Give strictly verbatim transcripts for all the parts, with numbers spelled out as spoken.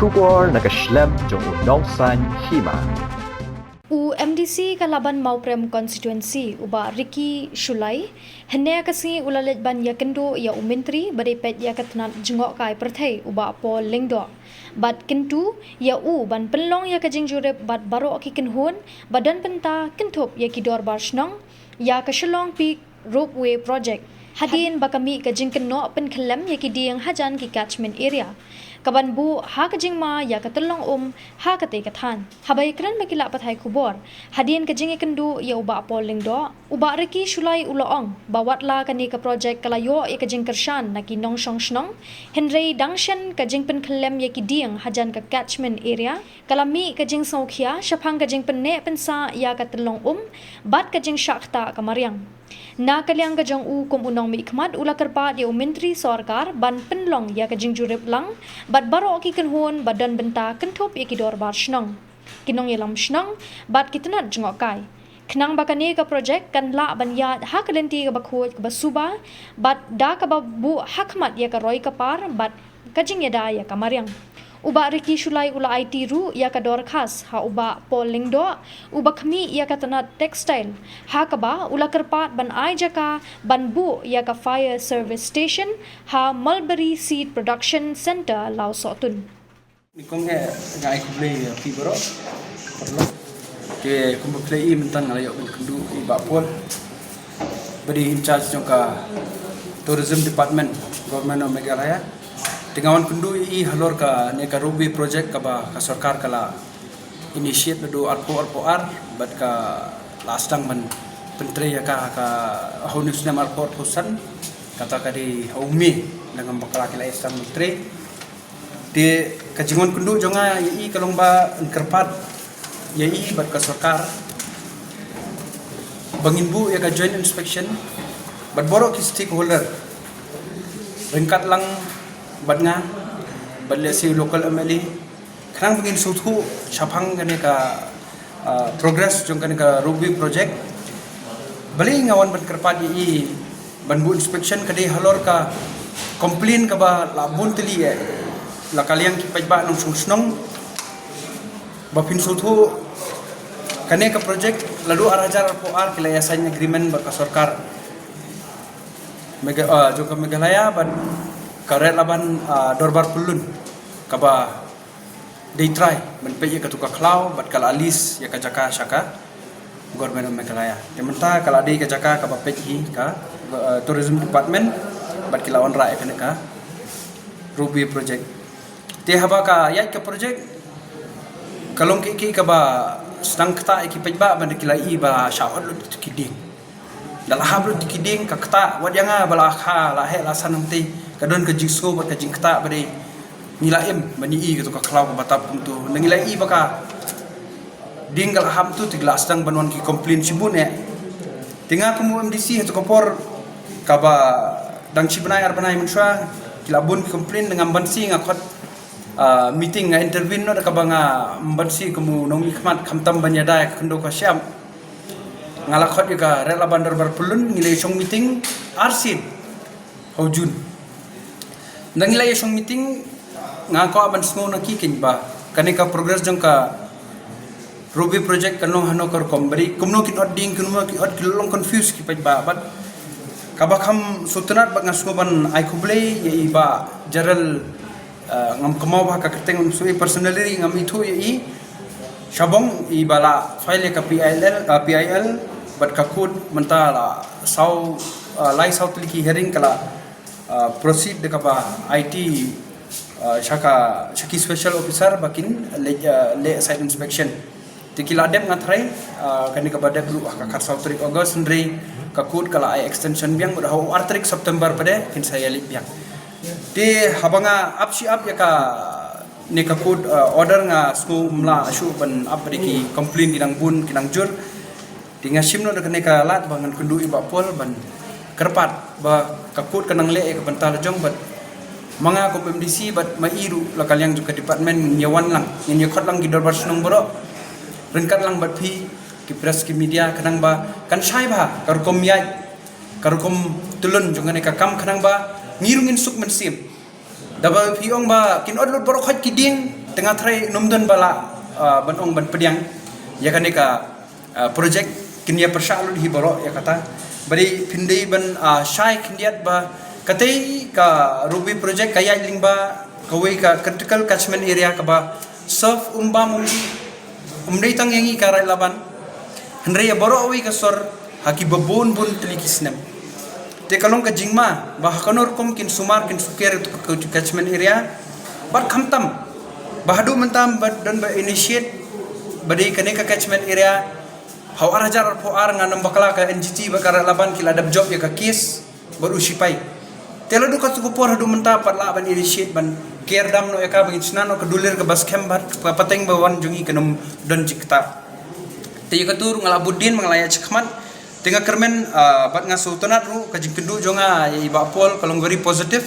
Khubor na ka shlem jong u Nongsaiñ Hima. U M D C ka Laban Mawprem Constituency, u Bah Ricky Shullai, hynne ka sngi u la leit ban ïakynduh ïa u Myntri ba dei peit ïa ka tnat jngohkai pyrthei, u Bah Paul Lyngdoh, bad kyntu ïa u ban pynlong ïa ka jingjurip bad baroh ki kynhun ba don bynta kynthup ïa ki dorbar shnong ïa ka Shillong Peak Ropeway Project, hadien ba ka mih ka jingkynnoh pynkhyllem ïa ki dieng hajan ki catchment area, ka ban buh ha ka jingma ïa ka tyllong um ha katei ka thaiñ. Haba ïakren bad ki lad pathai khubor hadien ka jingïakynduh ïa u Bah Paul Lyngdoh, u Bah Ricky Shullai u la ong ba watla kane ka project ka la ïoh ïa ka jingkyrshan na ki nongshong shnong, hynrei dang shen ka jingpynkhyllem ïa ki dieng hajan ka catchment area, ka la mih ka jingsngewkhia shaphang ka jingpynneh pynsah ïa ka tyllong um bad ka jingshah ktah ka mariang. Na ka liang ka jong u kum u nongmihkhmat, u la kyrpad ïa u Myntri Sorkar ban pynlong ïa ka jingjurip lang bad baroh ki kynhun ba don bynta kynthup ïa ki dorbar shnong, ki nongïalam shnong bad ki tnat jngohkai, khnang ba kane ka project kan lah ban ïaid ha ka lynti kaba khuid kaba suba bad da kaba buh ha khmat ïa ka roi ka par bad ka jingïada ïa ka mariang. U Bah Ricky Shullai u la aiti ruh ïa ka dorkhas ha u Bah Paul Lyngdoh, uba khmih ïa ka tnat textile, ha kaba u la kyrpad ban ai jaka ban buh ïa ka fire service station ha Mulberry Seed Production Centre, Lawsohtun. Nyngkong eh nga ai khublei ïa phi baroh. Te kumba phi la ïohi mynta nga la ïoh ban kynduh ïa i Bah Paul, ba dei in charge jong ka Tourism Department, Government of Meghalaya. Te nga wan kynduh ïa i halor kane ka ropeway project kaba ka sorkar ka la initiate naduh arphew arphew ar bad ka la sdang ban pyntrei ïa ka ha u snem arphew arphew san, kata ka dei ha u May, na ngam bakla ki la sdang ban trei. Te ka jingwan kynduh jong nga ïa i ka long ba yn kyrpad ïa i bad ka sorkar ba ngin buh ïa ka joint inspection bad baroh ki stakeholder, ryngkat lang bad nga bad lehse local M L A, khnang ba ngin sngewthuh shaphang kane ka, ah, progress jong kane ka ropeway project. Balei nga wan ban kyrpad ïa i ban buh inspection, ka dei halor ka complain kaba la bun tylli eh la ka liang ki paidbah nongshong shnong. Ba phin sngewthuh, kane ka project naduh ar hajar arphew ar ki la ïa sign agreement bad ka sorkar Megha-, ah, jong ka Meghalaya bad ka Red Laban, ah, Dorbar Pyllun, kaba dei trai ban peit ïa katu ka khlaw bad ka la lease ïa ka jaka sha ka Government of Meghalaya. Te mynta ka la dei ka jaka kaba peit hi ka, eh, Tourism Department bad ki la wanrah ïa kane ka ropeway project. Te haba ka ïaid ka project, ka long kiei kiei kaba sdang ktah ïa ki paidbah, ban da ki la i ba shah hot lut ki dieng. Da la hap lut ki dieng ka ktah, wat ïa nga ba la kha la heh la san hangtei, ka don ka jingsngew bad ka jingktah ba dei ngi la im ban ïohi katu ka khlaw kaba tap kumtu. Nda ngi la i ba ka dieng ka la hap tu, te ki la sdang ban wan ki complain shibun eh. Te nga kum u M D C ha tu ka por kaba dang shi bnai ar bnai mynshuwa ki la bun ki complain, da ngam bansi nga khot, ah, meeting, nga intervene noh da kaba nga bansi kum u nongmihkhmat, khamtam ban ïada ïa ka khyndew ka shyiap. Nga la khot ïa ka Red Laban Dorbar Pyllun, ngi la ïa shong meeting arsien ha u June. Nda ngi la ïa shong meeting, nga kwah ban sngew na ki kynba kane ka progress jong ka ropeway project kan long hano ka rukom, bad kumno kin ot dieng, kumno kin ot, ki long confuse ki paidbah. Bad kaba kham sngewtynnad bad nga sngew ban ai khublei ïa i Bah General, eh, ngam kynmaw ba ka kyrteng, ngam sngew personally ngam ithuh ïa i. Shabong i ba la file ïa ka P I L, eh, P I L bad ka court mynta la saw, eh, lai saw tylli ki hearing ka la, eh, proceed da kaba aiti, eh, sha ka, sha ki special officer ba kin leh, eh, leh site inspection. Te ki la dep, nga tharai, ah, kane kaba dep ruh ha ka khatsaw tarik August, hynrei ka court ka la ai extension biang bad ha u ar tarik September pat de kin sa ïa leit biang. Te haba nga ap shi ap ïa kane ka court, ah, order, nga sngew ym lah shuh ban ap bad ki complain ki dang bun ki dang jur. Te nga shim noh da kane ka lad ba ngan kynduh ïa i Bah Paul ban kyrpad ba ka court kan nang leh ïa ka bynta la jong, bad ma nga kum M D C bad ma i ruh la ka liang jong ka department ngin ïa wan lang, ngin ïa khot lang ki dorbar shnong baroh ryngkat lang bad phi ki press ki media, khnang ba kan shai bha ka rukom ïaid, ka rukom tyllun jong kane ka kam, khnang ba ngi ruh ngin suk mynsiem. Da ba phi ong ba kin ot lut baroh khoit ki dieng, Te nga trai num don ba lah, ah, ban ong ban pdiang ïa kane ka, ah, project. Kin ïa pyrshah lut hi baroh ïa kata. Bad phin dei ban, ah, shai khyndiat ba katei ka Rubwi project ka ïaid lyngba kawei ka critical catchment area kaba serve um bam um dih, um dei tang ïa ngi ka Raid Laban, hynrei ïa baroh kawei ka sor ha kiba bun bun tylli ki snem. Te ka long ka jingma ba ha kano rukom kin sumar kin sukher ïa ka catchment area. Bad khamtam ba haduh mynta ba don ba initiate ba dei kane ka catchment area. Ha u ar hajar arphew ar nga nam bakla ka N G T bad ka Raid Laban ki la dep jop ïa ka case bad u sipai. Te la duh katto ka por haduh mynta pat lah ban initiate ban ker dam noh ïa ka ba ngin shna noh ka dulir kaba skhem bad ka pateng ba wan jong ngi kan ym don jingktah. Te ïa katu ruh nga la bud dien ba nga la ïa shakmat. Te nga kyrmen, ah, bad nga sngewtynnat ruh ka jingkynduh jong nga ïa i Bah Paul ka long very positive.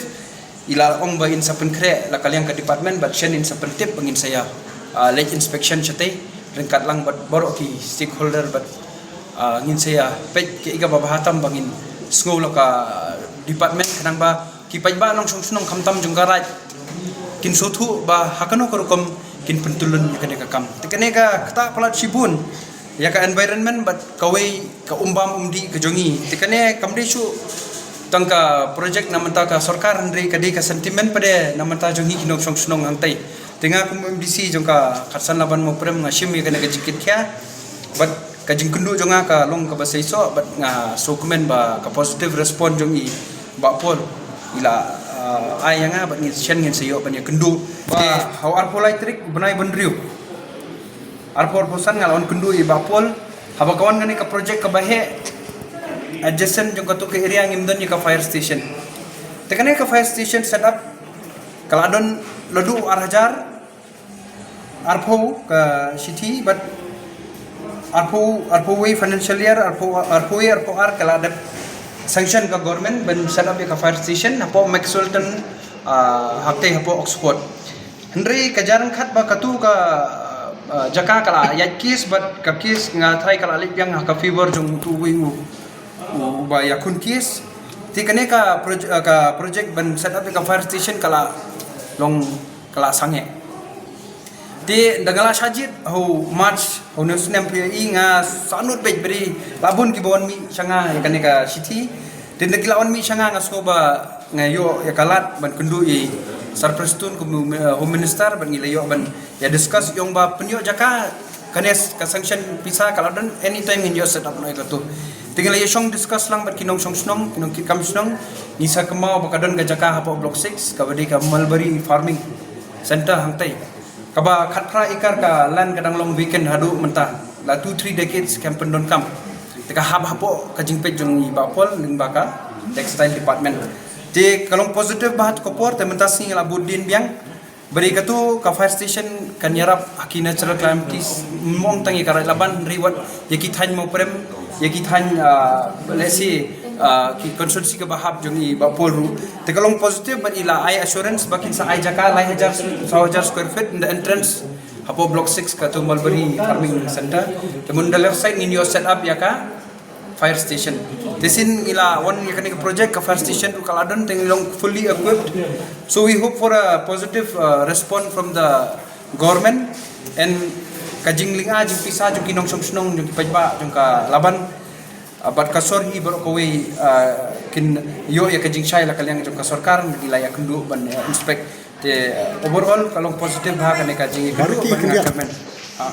I la ong ba in sa pynkhreh la ka liang ka department bad shen in sa pyntip ba ngin sa ïa, ah, leit inspection shatei ryngkat lang bad baroh ki stakeholder bad, ah, ngin sa ïa peit kaei kaba bha tam ba ngin sngew la ka department khnang ba ki paidbah nongshong shnong khamtam jong ka Raid kin sngewthuh ba ha kano ka rukom kin pyntylun ïa kane ka kam. Te kane ka ktah palat shibun ïa ka environment bad kawei ka um bam um dih ka jong ngi. Te kane kam dei shuh tang ka project na bynta ka sorkar, hynrei ka dei ka sentiment pat de na bynta jong ngi ki nongshong shnong hangtei. Te nga kum M D C jong ka Khatsan Laban Mawprem nga shim ïa kane ka jingkitkhia bad ka jingkynduh jong nga ka long kaba seisoh bad nga sngewkmen ba ka positive response jong i Bah Paul i la, ah, ai ïa nga bad ngin shen ngin sa ïoh ban ïa kynduh. Te ha u arphew lai tarik u bnai ba hynriew arphew arphew san nga la wan kynduh i Bah Paul. Haba ka wan kane ka project kaba heh adjacent jong katu ka area ngim don ïa ka fire station. Te kane ka fire station set up ka la don la duh ar hajar arphew ka shithi bad arphew, arphew wei financial year, arphew, arphew wei arphew ar ka la dep sanction ka government ban set up ïa ka fire station hapoh Maxwellton, ah, hangtei hapoh Oxford. Hynrei ka jia ryngkat ba katu ka, ah, jaka ka la ïaid case bad ka case nga trai ka la leit biang ha ka favour jong utu uwei u, u ba ïakhun case. Te kane ka proj-, ah, ka project ban set up ïa ka fire station ka la long ka la sangeh. Te ynda nga la shah jied ha u March ha une u snem phi ïohi nga sahnud beit ba dei la bun kiba wan mih sha nga ïa kane ka shithi. Te ynda ki la wan mih sha nga nga sngew ba nga ïoh ïa ka lad ban kynduh i Sir Prestone kum u, eh, Home Minister bad ngi la ïoh ban ïa discuss ïong ba pynïoh jaka. Kane ka sanction pisa ka la don, anytime ngin ïoh set up noh ïa katu. Te ngi la ïa shong discuss lang bad ki nongshong shnong, ki nongkitkam shnong. Ngi sa kynmaw ba ka don ka jaka hapoh Block six kaba dei ka mulberry farming centre hangtei, kaba khatphra acre ka land ka dang long vacant haduh mynta la two three decades kam pyndonkam. Te ka hap hapoh ka jingpeit jong i Bah Paul lyngba ka textile department. Te ka long positive bha ha ka por, te mynta sngi la bud dien biang. Ba dei katu ka fire station kan ïarap ha ki natural calamities, ym ong tang ïa ka Raid Laban, hynrei wat ïa ki thaiñ Mawprem, ïa ki thaiñ, ah, let's say, ah, ki constituency kaba hap jong i Bah Paul ruh. Te ka long positive bad i la ai assurance ba kin sa ai jaka lai hajar, saw hajar square feet in the entrance hapoh Block six katu mulberry farming centre. Te mynta left side ngin ïoh set up ïa ka fire station. Te shisien ngi la wan ïa kane ka project ka fire station ruh ka la don, te ngi long fully equipped. So we hope for a positive, uh, response from the government and ka jinglynga jingpisa jong ki nongshong shnong, jong ki paidbah jong ka Laban, uh, bad ka sor hi baroh kawei, uh, kin ïoh ïa ka jingshai la ka liang jong ka sorkar, ngi la ïa kynduh ban, uh, inspect. Te, uh, overall ka long positive bha kane ka jingïakynduh bad nga kyrmen. Ah.